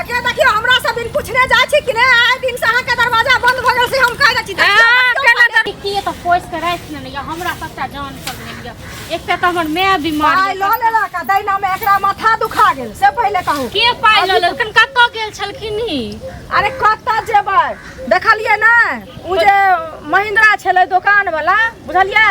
देखियौ देखियौ, हमरा सब बिन पूछने जाइ छी कि नहि? आइ दिन से अहाँके दरवाजा बंद भऽ गेल से हम कहि दै छी। देखियौ, देखियौ केना पहिले। की तऽ पोसि कऽ राखि लेने यऽ हमरा सबटा जान पर भेल यऽ। एकटा तऽ हमर माय बीमार पाइ लऽ लेलक आ दैना मे एकरा माथा दुखा गेल, से पहिले कहू। के पाइ लऽ लेलखिन? कतऽ गेल छलखिन ई? अरे कतऽ जेबै, देखलियै ने ओ जे महिंद्रा छलै दोकान वाला, बुझलियै?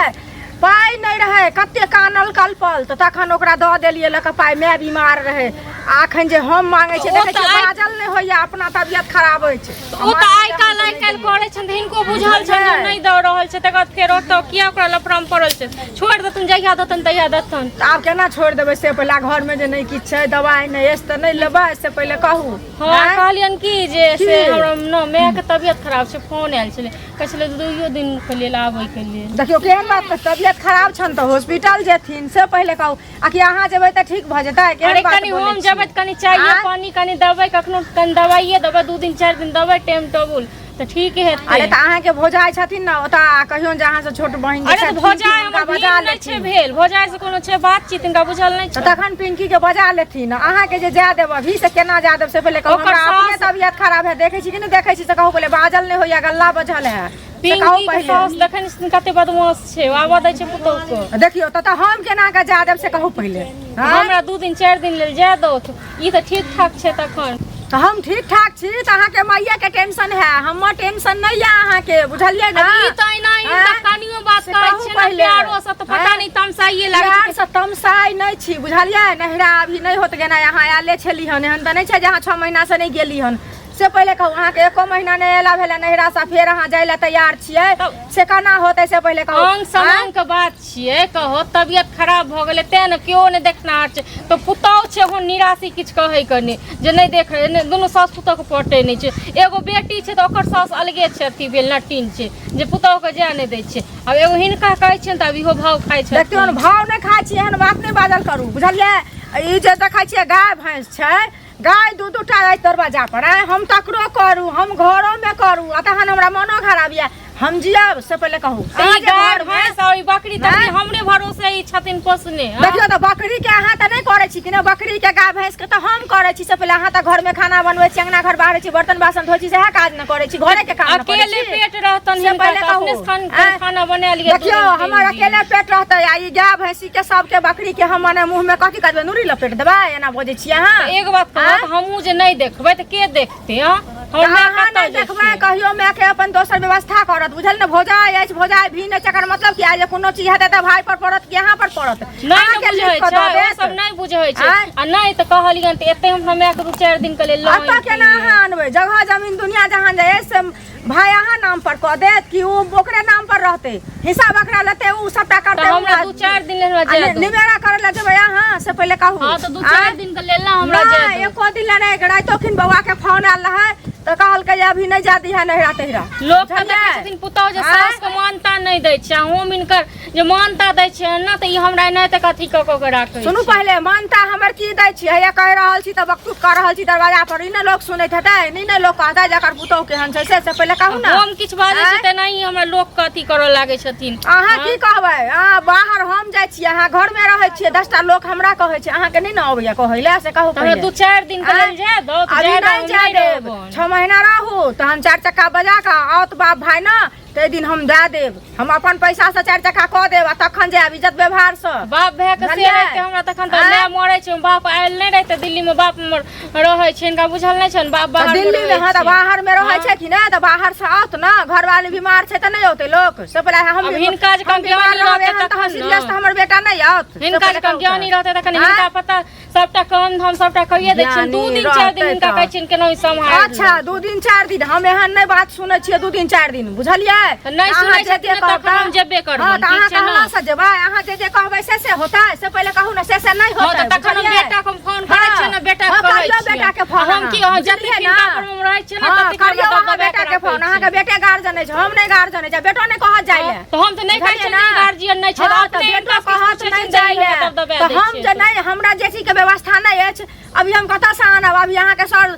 पाइ नहि रहै, कते कानल कलपल तऽ तखन ओकरा दऽ देलियै लऽ कऽ पाइ। माय बीमार रहै आ अखन जे हम मांगै छियै, ओ देखै तऽ छियै आइ- बाजल नहि होइया, अपना तबियत खराब अछि। ओ तऽ आइ काल्हि आइ काल्हि करै छनि तऽ हिनको बुझल छनि जे नहि दऽ रहल छै, तकर बाद फेर ओतऽ किया ओकरा लफड़ामे पड़ल छै? छोड़ि देथुन, जहिया देथुन तहिया देथुन। तऽ आब केना छोड़ि देबै से पहिले? घरमे जे नहि किछु छै, दवाइ नहि अछि तऽ नहि लेबै से पहिले कहू। हँ। आँय? कहलियनि कि जे की? से हमरा ने मायके तबियत खराब छै, फोन आयल छलै, कहै छलै दुइयो दिनके लेल आबैके लेल। देखियौ केहन बात, तऽ तबियत खराब छनि तऽ हॉस्पिटल जेथिन से पहिले कहू, आ कि अहाँ जेबै तऽ ठीक भऽ जेतै? केहन अरे बात कनि बोलै हम छी? जेबै तऽ कनि चाय आँय? पानी कनि देबै, कखनो कनि दवाइए देबै, 2 दिन 4 दिन देबै टाइम टेबुल तऽ ठीक हेतै। अरे तऽ अहाँके भौजाइ छथिन ने ओतऽ, कहियौ जे अहाँसँ छोट बहिन जे अरे तऽ छथि, भौजाइ हुनका हमर बजा भीम नहि छै लेथिन। भेल, भौजाइ से कोनो छै बातचीत? हिनका बुझल नहि तऽ छै। तखन पिंकी के बजा लेथिन। अहाँके जे जाय देब अभी से केना जाय देब से पहिले कहू। ओकर हमरा अपने सास- तबियत खराब है, देखै छी कि नहि देखै छी से कहू पहिले। बाजल नहि होइया, गल्ला बजल है, से कहू पिंकी के पहिले। सास देखै नहि छथिन कते बदमाश छै, ओ आबऽ दै छै पुतहु के? देखियौ तऽ हम केना के जाय देब से कहू पहिले। आँय? हमरा 2 दिन 4 दिन लेल जाय दौथ, ई तऽ ठीक ठाक छै तखन। तऽ हम ठीक ठाक छी तऽ अहाँके माइये के टेंशन है, हमर टेंशन नहि यऽ अहाँके, बुझलियै ने? ई तऽ एना हिनका आँय? कनियो बात से कहै कहू छै ने पहिले। प्यारो से तऽ पता आँय? नहि तमसाइए लागै प्यार छै। से तमसाइ नहि छी, बुझलियै? नहिरा अभी नहि होत गेनाइ, अहाँ आयले छली हन, एहन तऽ नहि छै जे अहाँ 6 महीना से नहि गेली हन। से पहिले कहू, अहाँके एको महीना नहि अयला भेलै नहिरा से, फेर अहाँ जाय लए तैयार छियै, से केना होतै से पहिले कहू। अंग समांग के बात छियै, कहो तबियत खराब भऽ गेलै तें ने केओ नहि देखनाहार छै, तऽ पुतहु छै हो निराशी, किछु कहै के नहि जे नहि देख नहि, दुनू सास पुतहुके पटै नहि छै। एगो बेटी छै तऽ ओकर सास अलगे छै, अथी भेल नटीन छै जे पुतहुके जाय नहि दै छै। आब एगो हिनका कहै छियनि तऽ आब इहो भाव खाइ देखियौ ने, छथिन। भाव नहि खाइ छी, एहन बात नहि बाजल करू, बुझलियै? ई जे देखै छियै गाय भैंस छै, गाय दू दू टा अछि दरवाजा पर। आँय, हम तकरो करू, हम घरोमे करू आ तहन हमरा मनो खराब यऽ, हम जियब से पहिले कहू। तऽ अहाँ ई जे गाय घरमे भैंस और ई बकरी तकरी आँय? हमरे भरोसे ई छथिन पोसने, हँ? देखियौ तऽ बकरी के अहाँ तऽ नहि करै छी कि ने? बकरी के, गाय भैंस के तऽ हम करै छी से पहिले। अहाँ तऽ घरमे खाना बनबै छी, अंगना घर बाहरै छी, बर्तन बासन धोइ छी, सएह काज ने करै छी, घरे के काम ने करै अकेले छी। पेट रहतन से हिनका पहिले तऽ कहू। अपने से आँय? खाना बना लिअ दू देखियौ दिन, तीन हमर दिन। अकेले पेट रहतै आ ई गाय भैंसी के सबके, बकरी के हम मने मुँह मे कथी करबै? नूरी लपेट देबै? एना बजै छियै अहाँ? एगो बात कहब? आँय? तऽ हमहूँ जे नहि देखबै तऽ के देखतै? हँ, हमर तऽ माय अहाँ कतऽ नहि देखबै जेतै? कहियो मायके अपन दोसर व्यवस्था करत, बुझल ने? भौजाइ अछि, भौजाइ भी नहि छै, एकर मतलब की आइ जे कोनो चीज हेतै तऽ भाय पर पड़त कि अहाँ पर पड़त? नहि ने अहाँके बुझै लिख कऽ छै दऽ ओ देत। सब नहि बुझै छै। आँय? आ नहि तऽ कहलियनि तऽ एते हम अपना मायके 2-4 दिन के लेल लऽ एतऽ केना अनतियै। अहाँ अनबै? जगह जमीन दुनिया जहान जे अछि से भाय अहाँ नाम पर कऽ देत कि ओ ओकरे नाम पर रहतै? हिस्सा बखरा लेतै ओ सबटा तऽ करतै हमरा हमरा। 2-4 दिन लेल हमरा आ जाय दो। निबेरा करै लए जेबै अहाँ से पहिले कहू। हँ तऽ 2-4 आँय? दिन के लेल ने हमरा जाय नहि दो। एको दिन लए नहि। रातिओ बौआ के फोन आयल रहै तऽ कहलकै जे अभी नहि जा दिहे नहिरा तहिरा। लोक के बुझलियै? देखै छथिन पुतहु जे आँय? सास के मानता नहि दै छै, आ हम हिनकर जे मानता दै छियै ने तऽ ई हमरा एनाहिते कथी कऽ कऽ के राखै सुनू छै। पहिले, मानता हमर की दै छी? हैया कहि रहल छी तऽ बकतूत कऽ रहल छी दरवाजा पर, ई ने लोक सुनैत हेतै, ई ने लोक कहतै जकर पुतहु केहन छै, से से पहिले कहू ने। हम किछु बाजै छी आँय? तेनाही हमरा लोक के अथी करऽ लागै छथिन। अहाँ हँ? की कहबै? अहाँ बाहर हम जाइ छियै, अहाँ घरमे रहै छियै, 10टा लोक हमरा कहै छै, अहाँके नहि ने अबैया कहै लए, से कहू तऽ हमरा पहिले। 2-4 दिन के आँय? लेल जाय दो तऽ अभी जाय दो, नहि हम जाय नहि देब। रहबनि। 6 महीना रहू तहन चारि चक्का बजा कऽ आओत बाप भाय ने ताहि दिन हम दए देब, हम अपन पैसासँ चारि चक्का कऽ देब आ तखन जायब इज्जत व्यवहारसँ। बाप भाय के से बुझलियै? रहिते हमरा तखन तऽ आँय? माय मरै छै, बाप आयल नहि रहिते। दिल्ली मे बाप हमर रहै छै, हिनका बुझल नहि छनि, बाप तऽ बाहर मे दिल्ली मे रहै हँ तऽ छै। बाहर मे रहै हँ। छै कि नहि? तऽ बाहर से आओत ने, घरवाली बीमार छै तऽ नहि औतै लोक? से पहिले हम आब हिनका जकाँ हम बीमार ज्ञानी रहबै रहतै एहन तहन तखन ने। सीरियस तऽ हमर बेटा नहि आओत, से हिनका पहिले जकाँ कहू तऽ। ज्ञानी रहतै तखन। आँय? हिनका पता सबटा काम धाम सबटा कहिए दै छियनि, 2 ज्ञानी दिन 4 दिन रहतै हिनका तऽ। कहै छियनि केना सम्हारि। अच्छा, 2 दिन 4 दिन, हम एहन नहि बात सुनै छियै 2 दिन 4 दिन, बुझलियै? तऽ नहि अहाँ सुनै जे जे छथिन कहब तखन हम जेबे करबनि, हँ तऽ ठीक अहाँ छै ने? कहला से जेबै? अहाँ जे जे कहबै से से होतै से पहिले कहू ने, से से नहि हँ होतै, तऽ तखन हम बुझलियै? बेटा के फोन करै छियै ने, बेटा हँ, के कहै करियौ छियै। बेटा के फोन आ हम अहाँ, की अहाँ बुझलियै जतेक ने? हिनका पर हम रहै छियै ने हँ, ततेक हमरा करियौ अहाँ दबदबा बेटा के के फोन। राखै अहाँके छै। बेटे गार्जियन अछि, हम नहि गार्जियन अछि, बेटो नहि कहत जाइ लए। तऽ हम तऽ नहि कहै बुझलियै छियै ने? जे गार्जियन नहि छै, हँ, अपने तऽ हिनका बेटो किछु कहत पूछै नहि छियनि जाइ तऽ लए दबदबा तऽ दै हम छियै। जे नहि, हमरा जे चीजके व्यवस्था नहि अछि अभी हम कतऽसँ आनब? अभी अहाँके सर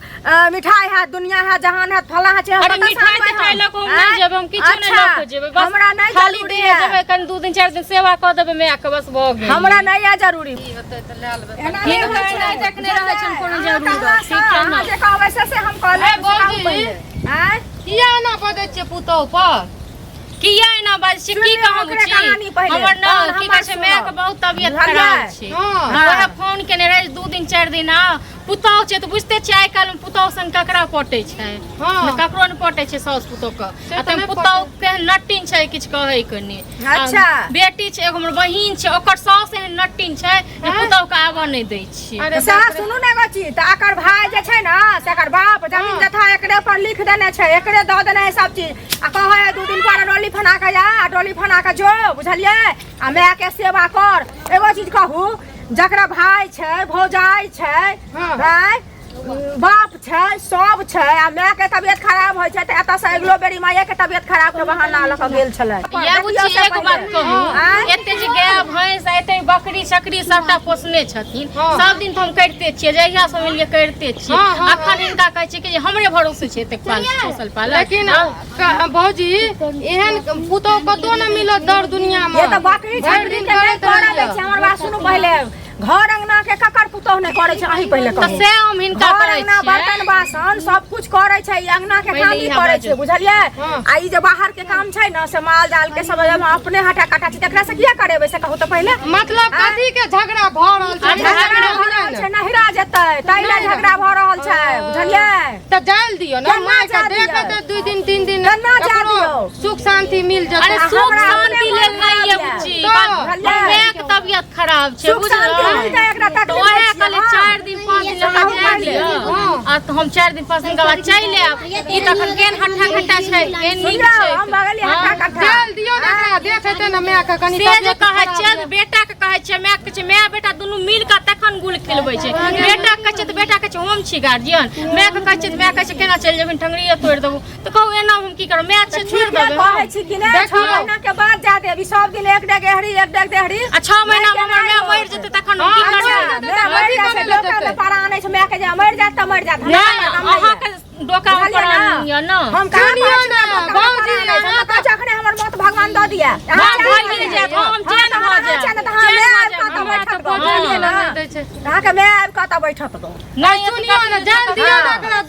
मिठाई हैत, दुनिया हैत, जहान हैत, फलाँ हैत, हम अरे कतऽसँ मिठाई आनबै तिठाई हम? लऽ कऽ हम नहि आँय? जेबै, हम किछो नहि लऽ अच्छा, कऽ जेबै, बस हमरा नहि खाली जरूरी देह है। जेबै, कनि 2 दिन 4 दिन सेवा कऽ देबै मायके, बस भऽ गेल। हमरा नहि है जरूरी। होतै तऽ लए लेबै। एना नहि हिनकर होइ छै। नहि देखने रहै छनि कोनो अहाँ जरूरत, कहलासँ, ठीक छै ने? अहाँ जे कहबै से हम कऽ ए, लेब, से कहू भौजी। पहिले। आँय? किया एना बजै छियै पुतोहु पर? किया एना बाजै छी? की सुनियौ कहब ओकरे छी? कहानी पहिले, हमर न तहन की हमर कहै छै, सुनब। मायके बहुत तबियत बुझलियै? खराब छै। हँ। वएह फोन केने रहै 2 दिन 4 दिन आ पुतहु छै तऽ बुझिते छियै आइ काल्हिमे पुतहु संग ककरा पटै छै? हँ। ने ककरो नहि पटै छै साउस पुतोहके। से आ तऽ ताहिमे नहि पुतहु केहन नटिन छै किछु कहै के नहि। आ अच्छा। बेटी छै एगो, हमर बहिन छै, ओकर साउस एहन नटिन छै जे पुतोहु के आबऽ नहि दै छै। अरे तऽ सएह बाप रे। सुनू ने एगो चीज, तऽ एकर भाय जे छै ने से एकर बाप जमीन हँ। जथा एकरे पर लिख देने छै, एकरे दऽ देने है सब चीज, आ कहै है 2 दिन पर डोली फना के जा, आ डोली फना के जो, बुझलियै, आ माय के सेवा कर। एगो चीज कहू, जकरा भाय छै, भौजाइ छै, हँ। भाय बाप छै, सब छै, आ माय के तबियत खराब होइ छै तऽ एतऽ से अगिलो बेरी माये के तबियत खराब के बहाना लऽ कऽ गेल छलै। या देखियौ बुच्ची, से एक बात पहिले। कहू, आँय? एते जे गाय भैंस आ एते बकरी छकरी सबटा पोसने छथिन, हँ। सब दिन तऽ हम करिते छियै, जहिया से मिलियै करिते छियै। हँ, हँ, अखन हिनका कहै छियै कि जे हमरे भरोसे छै एतेक पाल पोसल पालल। लेकिन भौजी, एहन पुतोहु कतौ नहि मिलत दर दुनिया मे। ये तऽ बकरी भरि छकरी दिन के नहि करैत करऽ दै रहैया। छै। हमर बात सुनू पहिले, घर अंगना के ककर पुतोहु नहि करै छै? अहीं पहिले तऽ कहू। से हम हिनका घर करै अंगना छियै। बर्तन बासन सब कुछ करै छै, ई अंगना के पहिले काम ही इएह करै बाजू। छै, बुझलियै? हँ। आ ई जे बाहर के काम छै ने से माल जाल के सब हम अपने हटा कटा छी, तकरा से किया करेबै से कहू तऽ पहिले। मतलब आँय? कथी के झगड़ा भऽ रहल छै? अरे झगड़ा झगड़ा भऽ रहल छै, नहिरा जेतै ताहि लए नहिरा। झगड़ा भऽ रहल छै, बुझलियै? तऽ जायल दियौ ने केना माय के, जा दियौ? देखत 2 दिन 3 दिन, केना जा ककरो दियौ? सुख शांति मिल अरे जेतै। सुख हमरा शांति अपने लेल मन नहि ये खराब बुच्ची, तऽ, बुझलियै? मायके तबियत खराब छै, सुख शांति बुझलहुँ? मिलतै एकरा तऽ तकलीफ ओएह दै छियै, कहलियै हँ। 4 दिन 5 दिन लऽ कऽ जाय दियौ, हँ। आ तऽ हम 4 दिन 5 दिन के बाद चलि आयब। ई तखन केहन हट्ठा खट्टा छै, केहन नीक सुनियौ, छै। हम भऽ गेलियै हँ। हट्टा कट्ठा। जायल दियौ ने एकरा, देखैते ने माय के कनि से जे तबियत कहै खराब छियै यऽ। बेटा के कहै छियै, माय के कहै छियै, माय बेटा दुनू मिल कऽ तखन गुल खिलबै छै। बेटा के कहै छियै तऽ बेटा कहै छै हम छी गार्जियन, माय के कहै छियै तऽ माय कहै छै केना चलि जेबही, ठंगरिये तोड़ि देबौ। तऽ कहू एना हम की करब? माय छै, छोड़ि ठीके देबै कहै हम? छी कि नहि? देखियौ। 6 महीना के बाद जा देब, ई सब दिन एक डेग एहरी, एक डेग देहरी। आ 6 महीना मे हमर माय मरि जेतै तखन हम की हँ, करबै? मरि जेतै माय तऽ मरि कथी जाइ छै, करै लए डोका मे जेतै? पारा आनै छै माय के, जे मरि जायत तऽ मरि जायत, हमरा नहि, काम नहि अहाँके यऽ। डोका मे बुझलियै प्राण यऽ ने? हम कहाँ सुनियौ कहै छी ने, डोका मे भौजी, प्राण आनै छै? हम तऽ कहै छी अखने हमर मौत भगवान दऽ दिया। हँ, भइए जायत, हम चैन भऽ जायब। अहाँ चैन माय भऽ आबि कऽ जायब, तऽ हमरा बैठत तऽ गऽ, बुझलियै हँ। ने? दै छै। अहाँके माय आबि कऽ तऽ बैठत गऽ। नहि, सुनियौ ने, जायल दियौ ने एकरा।